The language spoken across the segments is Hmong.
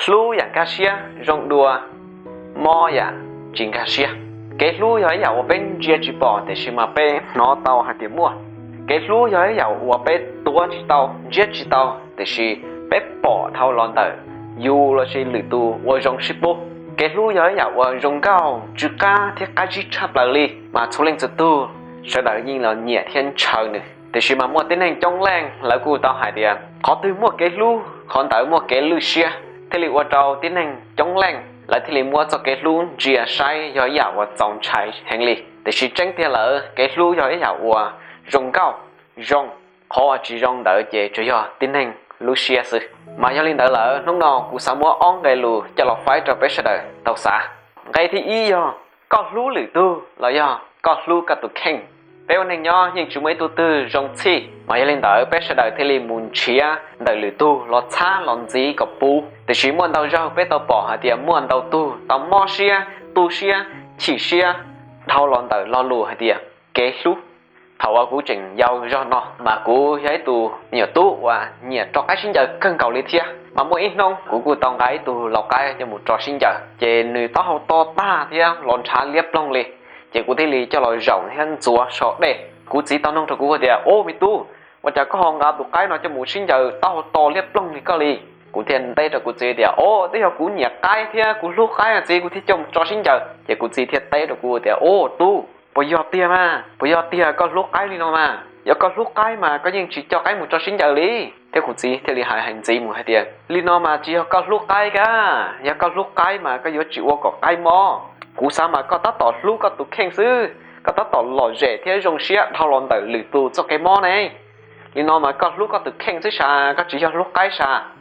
Hlub yam nkag siab zoo dua, mob yam tsis nkag siab. Kev hlub yog ib yam uas peb ntsia tsis pom tiam sis mas peb hnov tau hais tias muaj. Kev hlub yog ib yam uas peb tuav tsis tau, ntsiab tsis tau, tiam sis peb pom dhau los ntawm yus lossis lwm tus ua zoo sib pub. Kev hlub yog ib yam uas zoo nkauj, tsw qab thiab qab zib tshaj plaws li, mas txhua leej txhua tug sawv daws yeej los nyiam thiab ntshaw nws. Tiam sis mas muaj tib neeg coob leej lawv kuj tau hais tias qhov twg muaj kev hlub qhov ntawd muaj kev lwj siab, thiaj li ua rau tib neeg coob leej lawv thiaj li muab txoj kev hlub ntsia saib yog ib yam uas txaus ntshai heev li. Tiam sis tseeb tiag lawm, kev hlub yog ib yam uas zoo nkauj, zoo, qhov uas tsis zoo ntawd ces tsuas yog tib neeg lub siab xwb. Mas yog li ntawd lawm, hnub no kuv xav muab ob nqe lus coj los faib rau peb sawv daws tau xav. Nqe thib ib yog koj hlub lwm tug los yog koj hlub koj tus kheej. Peb ua neeg nyob yeej tsis muaj ib tug twg zoo txhij, mas yog li ntawd peb sawv daws thiaj li mus nrhiav ntawm lwm tug los txhab los ntxiv kom puv. Tiam sis muaj ntau zaug peb tau pom hais tias muaj ntau tug tau mob siab, tu siab, chim siab dhau los ntawm lo lus hais tias kev hlub. Thaum uas kuv tseem yau zog no mas kuv yog ib tug me nyuam tub uas nyiam tso qaib sib ncaws kawg nkaus li thiab. Mas muaj ib hnub kuv kuj tau nqa ib tug lau qaib coj mus tso sib ncaws, ces nws taub hau to tag thiab los nrhav liab ploog li. Ces kuv thiaj li coj los zaum thiab ntxuav so dej. Kuv txiv tau noog rau kuv tias, Ub, me tub, ua cas koj ho nqa tus qaib no coj mus sib ncaws taub hau to liab ploog li koj li? Kuv thiaj teb rau kuv txiv tias, Ub, twb yog kuv nyiam qaib thiab kuv hlub qaib txiv, kuv thiaj coj mus tso sib ncaws. Ces kuv txiv thiaj teb rau kuv tias, Ub, tub, puas yog tiag mas? Puas yog tiag koj hlub qaib li no mas? Yog koj hlub qaib mas koj yeej tsis coj qaib mus tso sib ncaws li. Thiab kuv txiv thiaj li hais hais ntxiv mus hais tias, Li no mas tsis yog koj hlub qaib kab, yog koj hlub qaib mas koj yuav tsis ua kom qaib mob. Kuv xav mas koj tab tom hlub koj tus kheej xwb, koj tab tom lom zem thiab zoo siab dhau los ntawm lwm tus txoj kev mob ne. Li no mas koj hlub koj tus kheej xwb sav, koj tsis yog hlub qaib sav.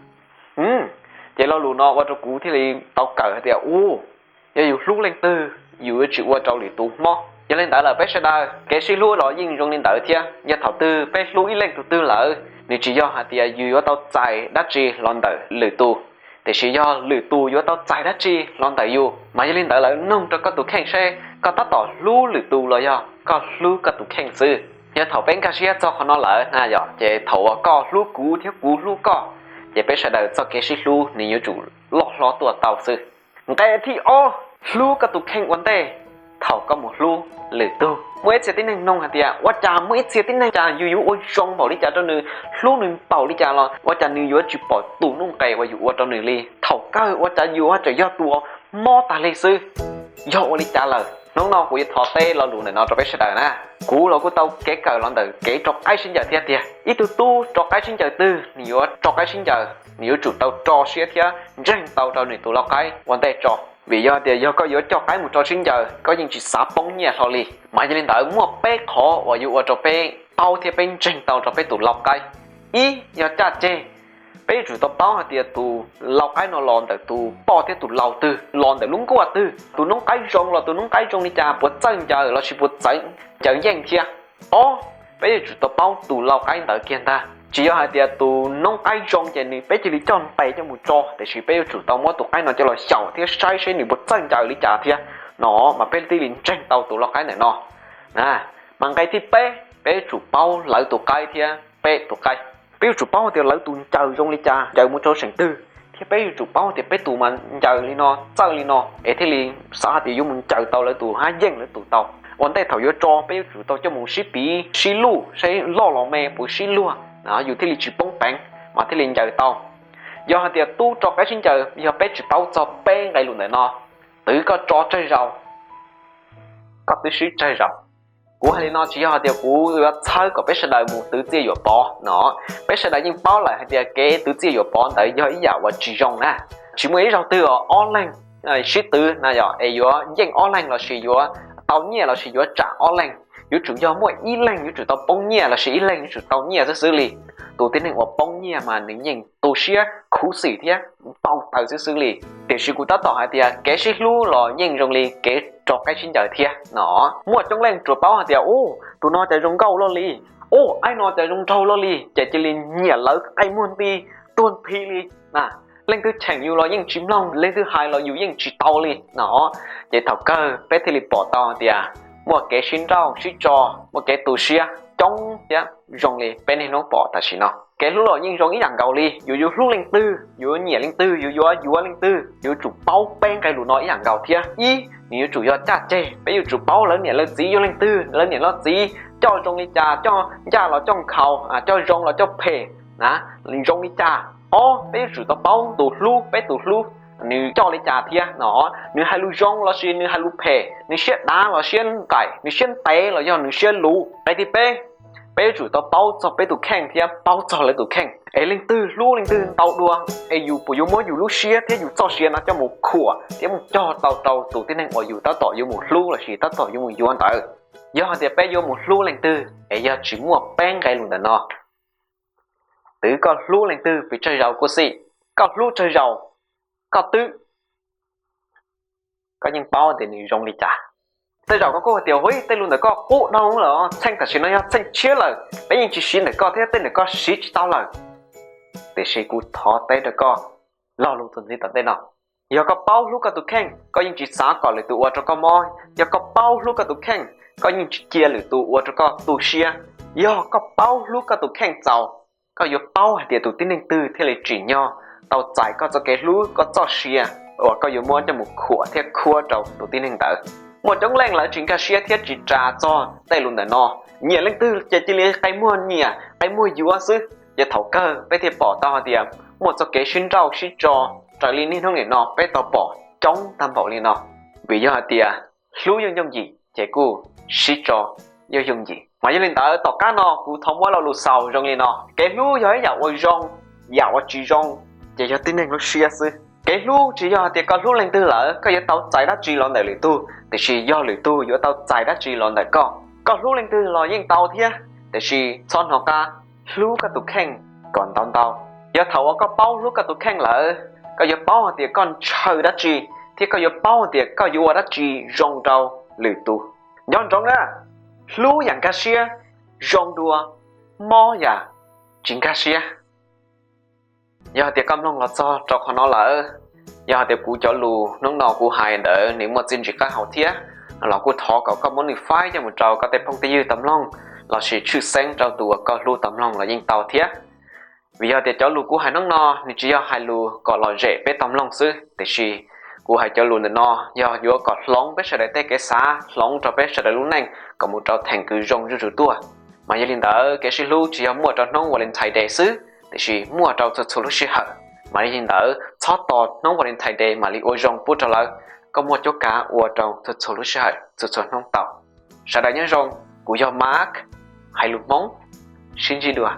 Ces lo lus no ua rau kuv thiaj li tau kawm hais tias, Ub, yog yus hlub leej twg, yus yuav tsis ua rau lwm tus mob. Yog li ntawd lawm peb sawv daws kev sib hlub los yeej zoo li ntawd thiab. Yog thaum twg peb hlub ib leej tus twg lawm, nws tsis yog hais tias yus yuav tau txais dab tsi los ntawm lwm tus, tiam sis yog lwm tus yuav tau txais dab tsi los ntawm yus. Mas yog li ntawd lawm, noog rau koj tus kheej seb koj tab tom hlub lwm tus los yog koj hlub koj tus kheej xwb. Yog thaum peb nkag siab txog qhov no lawm na yom, ces thaum uas koj hlub kuv thiab kuv hlub koj, ces peb sawv daws txoj kev sib hlub nws yuav tsum loj hlob tuaj tau xwb. Nqe thib ob, hlub koj tus kheej ua ntej thaum koj mus hlub lwm tug. Muaj ib txhia tib neeg nug hais tias, Ua cas muaj ib txhia tib neeg cas yus yuav ua zoo npaum li cas rau nws, hlub nws npaum li cas los ua cas nws yuav tsis pom tus nuj nqes uas yus ua rau nws li? Thaum kawg ua cas yus tseem yog tus mob tag li xwb? Yog ua li cas lawm? Hnub no kuv yuav thov teb lo lus ntawm no rau peb sawv daws na. Kuv los kuj tau kev kawm los ntawm kev tso qaib sib ncaws thiab tiag. Ib tug tub tso qaib sib ncaws twg, nws yuav tso qaib sib ncaws, nws yuav tsum tau tso siab thiab ntseeg tau rau nws tus lau qaib ua ntej tso. Vim yog tias yog koj yuav coj qaib mus tso sib ncaws, koj yeej tsis xav poob nyiaj hlo li. Mas yog li ntawd, muaj peb qhov uas yuav ua rau peb paub thiab peb ntseeg tau rau peb tus lau qaib. Ib, yog caj ceg. Peb yuav tsum tau paub hais tias tus lau qaib no los ntawm tus poj thiab tus lau twg, los ntawm lub nkuaj twg, tus noob qaib zoo los tus noob qaib zoo li cas, puas txawj ncaws lossis puas txawj ncaws yeej thiab. Ob, peb yuav tsum tau paub tus lau qaib ntawd kiag ntag. Tsis yog hais tias tus noob qaib zoo ces nws peb cia li coj ntes coj mus tso, tiam sis peb yuav tsum tau muab tus qaib no coj los xyaum thiab saib seb nws puas txawj ncaws li cas thiab no, mas peb thiaj li ntseeg tau tus lau qaib ntawm no. Mas nqe thib peb, peb yuav tsum paub lawv tus qaib thiab peb tus qaib. Peb yuav tsum paub tias lawv tus ncaws zoo li cas, ncaws mus rau seem twg, thiab peb yuav tsum paub tias peb tus mas ncaws li no, txawj li no, es thiaj li xav hais tias yuav mus ncaws tau lawv tus hab yeej lawv tus tau. Ua ntej thaum yuav tso, peb yuav tsum tau coj mus sib piv sib luj seb loj los me puas sib luag, yus thiaj li tsis poob peev mas thiaj li ncaws tau. Yog hais tias tub tso qaib sib ncaws, yog peb tsis paub txog peb nqe lus ntawm no, twb koj tso tsawg zaus, koj twb swb tsawg zaus. Kuv hais li no tsis yog hais tias kuv yuav txhawb kom peb sawv daws mus twv txiaj yuam pov no. Peb sawv daws yeej paub lawm hais tias kev twv txiaj yuam pov ntawd yog ib yam uas tsis zoo na. Tsis muaj ib zaug twg ob leeg sib twv na yom, es yuav yeej ob leeg lossis yuav tau nyiaj lossis yuav tsam ob leeg. Yuav tsum yog muaj ib leeg yuav tsum tau poob nyiaj lossis ib leeg yuav tsum tau nyiaj xwb xwb li. Tus tib neeg uas poob nyiaj mas nws yeej tu siab khuv xim thiab npau taws xwb xwb li. Tiam sis kuv tab tom hais tias kev sib hlub los yeej zoo li kev tso qaib sib ncaws thiab no. Muaj coob leej tsuas paub hais tias, Ub, tus no cas zoo nkauj luaj li, ub, aib no cas zoo nraug luaj li, ces cia li nyiam lawv qaij muag nti tuag nthi li. Leej twg cheem yus los yeej tsis mloog, leej twg hais los yus yeej tsis tau li no. Ces thaum kawg peb thiaj li pom tau tias muaj kev sib nrauj sib tso, muaj kev tu siab coob thiab zoo li peb niaj hnub pom tam sim no. Kev hlub los yeej zoo ib yam nkaus li, yus yuav hlub leej twg, yus yuav nyiam leej twg, yus yuav yuav leej twg, yuav tsum paub peb nqe lus no ib yam nkaus thiab. Ib, nws yuav tsum yog caj ceg, peb yuav tsum paub lawv niam lawv txiv yog leej twg, lawv niam lawv txiv coj zoo li cas, coj ncaj los coj nkhaus, coj zoo los coj phem, zoo li cas. Ob, peb yuav tsum tau paub tus hlub, peb tus hlub nws coj li cas thiab no, nws hais lus zoo lossis nws hais lus phem, nws siab dav los siab nqaim, nws siab ntev los yog nws siab luv. Nqe thib peb, peb yuav tsum tau paub txog peb tus kheej thiab paub txog lawv tus kheej, es leej twg hlub leej twg ntau dua, es yus puas yuav muab yus lub siab thiab yus txoj sia no coj mus khuam thiab mus cog tau rau tus tib neeg uas yus tab tom yuav mus hlub lossis tab tom yuav mus yuav ntawd. Yog hais tias peb yuav mus hlub leej twg es yog tsis muaj peb nqe lus ntawm no, twb koj hlub leej twg pes tsawg zaus kuj xij, koj hlub tsawg zaus, koj twb, koj yeej paub tias nws zoo li cas. Tej zaum koj kuj hais tias, hu, tej lus ntawm koj qub dhau lawm, txheej tam sim no yog txheej tshiab lawm, peb yeej tsis siv ntawm koj thiab, tej ntawm koj siv tsis tau lawm. Tiam sis kuv thov teb rau koj lo lus txuas ntxiv tom ntej no, yog koj paub hlub koj tus kheej, koj yeej tsis xav kom lwm tus ua rau koj mob. Yog koj paub hlub koj tus kheej, koj yeej tsis cia lwm tus ua rau koj tu siab. Yog koj paub hlub koj tus kheej txaus, koj yuav paub hais tias tus tib neeg twg thiaj li tsim nyog tau txais koj txoj kev hlub, koj txoj sia uas koj yuav muab coj mus khuam thiab khuab rau tus tib neeg ntawd. Muaj coob leej lawv tsis nkag siab thiab tsis ras txog tej lus ntawm no, nyiam leej twg ces cia li qe muag nyiam qe muag yuav xwb. Ces thaum kawg peb thiaj pom tau hais tias muaj txoj kev sib nrauj sib tso raws li niaj hnub nim no peb tau pom coob tag npaum li no. Vim yog hais tias hlub yooj yooj yim ces kuj sib tso yooj yooj yim. Mas yog li ntawd tom qab no kuv thov muab lo lus xaus zoo li no, kev hlub yog ib yam uas zoo, yam uas tsis zoo ces yog tib neeg lub siab xwb. Kev hlub tsis yog hais tias koj hlub leej twg lawm koj yuav tau txais dab tsi los ntawm lwm tug, tiam sis yog lwm tug yuav tau txais dab tsi los ntawm koj. Koj hlub leej twg los yeej tau thiab, tiam sis txhob hnov qab hlub koj tus kheej kom ntau ntau. Yog thaum uas koj paub hlub koj tus kheej lawm, koj yuav paub hais tias koj ntshaw dab tsi, thiab koj yuav paub hais tias koj yuav ua dab tsi zoo rau lwm tus. Nco ntsoov na, hlub yam nkag siab zoo dua, mob yam tsis nkag siab. Yog hais tias koj mloog los txog rau qhov no lawm, yog hais tias kuv cov lus hnub no kuv hais ntawd nws muaj txiaj ntsig qab hau thiab, los kuj thov kom koj muab nws faib coj mus rau koj tej phooj tej ywg tau mloog, lossis tshwj xeeb rau tus uas koj hlub tau mloog los yeej tau thiab. Vim yog tias cov lus kuv hais hnub no nws tsis yog hais lus kom lom zem peb tau mloog xwb, tiam sis kuv hais cov lus ntawm no yog yuav kom hloov peb sawv daws tej kev xav, hloov rau peb sawv daws lub neej kom mus rau theem kws zoo zuj zus tuaj. Mas yog li ntawd kev sib hlub tsis yog muaj rau hnub Valentine Day xwb, tiam sis muaj rau txhua txhua lub sij hawm. Mas yog li ntawd txhob tos hnub Valentine Day mam li ua zoo pub rau lawv, koj muaj cuab kav ua rau txhua txhua lub sij hawm txhua txhua hnub tau. Sawv daws nyob zoo, kuv yog Mark, hais lus Hmoob, sib ntsib dua.